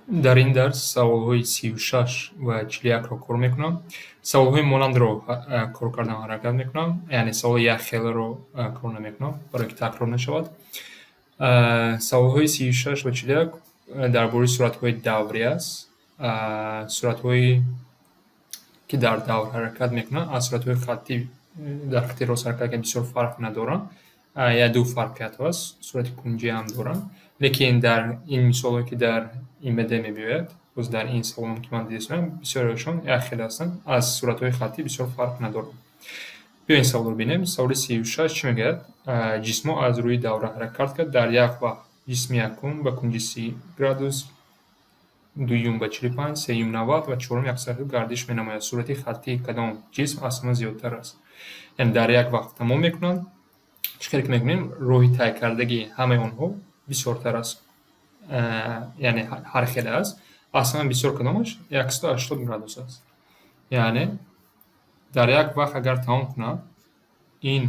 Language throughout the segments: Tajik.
Дар ин дарс саволҳои 36 ва 41-ро кор мекунам. Саволҳои монандро кор кардан ҳаракат мекунам, яъне саволи якхеларо кор намекунам, барое ки такрор нашавад. Саволҳои 36 ва 41 дар бораи суръатҳои даврӣ аст. Суръатҳое ки дар давр ҳаракат мекунанд, аз суръатҳои хаттӣ, дар хатти рост ҳаракат мекунанд, бисёр фарқ надоранд. Як ду фарқиятҳо аст, суръати кунҷӣ ҳам доранд. Лекин дар ин мисолҳое, ки дар ИМД мебиёяд, боз дар ин саволҳое, ки ман дидаистам, бисёриашон якхела ҳастанд, аз суръатҳои хаттӣ бисёр фарқ надоранд. Биёед, саволро бинем. Саволи 36 чӣ мегӯяд? Ҷисмҳо аз рӯи давра ҳаракат кард. Дар як вақт ҷисми якум ба кунҷи 30 градус, дуюм ба 45, сеюм 90 ва чорум 180 гардиш менамояд. Суръати хаттии кадом ҷисм аз ҳама зиёдтар аст? Яъне дар як вақт тамом мекунанд. Чӣ хеле ки мебинем, роҳи тай кардагии ҳамаи онҳо бисёртар аст, яъне ҳар хеле аст. Аз ҳама бисёр кадомаш 180 градус аст. Яъне дар як вақт агар тамом кунад, ин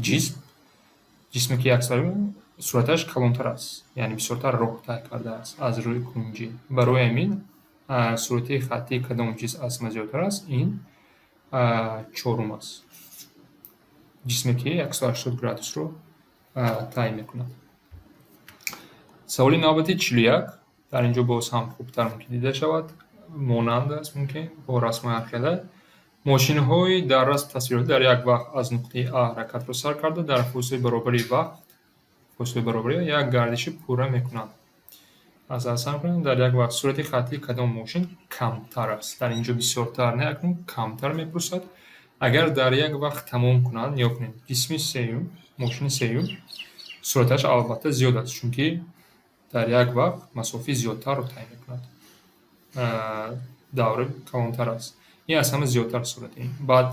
ҷисм, ҷисме ки суръаташ калонтар аст, яъне бисёртар роҳ тай кардааст аз рӯи кунҷӣ. Барои ҳамин суръати хаттии кадом ҷисм аз ҳама зиёдтар аст, ин чорум аст. Ҷисме, ки 180 градусро тай мекунад. Саволи навбатӣ 41. Дар ин ҷо боз ҳам хубтар мумкин дида шавад. Монанд аст мумкин бо расмҳои ҳархела. Мошинҳои дар расм тасвирёфта дар як вақт аз нуқтаи А ҳаракатро сар карда, дар фосилаи баробари вақт, фосилаи баробарӣ, як гардиши пурра мекунанд. Аз А сар мекунанд дар як вақт. Суръати хаттии кадом мошин камтар аст? Дар ин ҷо бисёртар не, акнун камтар мепурсад. Агар дар як вақт тамом кунанд, нигоҳ кунед, ҷисми сеюм, мошини сеюм суръаташ албатта зиёд аст, чунки дар як вақт масофаи зиёдтарро тай мекунад. Давра калонтар аст. Ин аз ҳама зиёдтар суръати. Баъд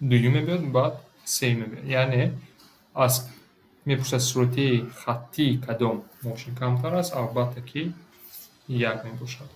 дуюм мебиёд, баъд сеюм мебиёд. Яъне аз мепурсад, суръати хаттии кадом мошин камтар аст, албатта ки як мебошад.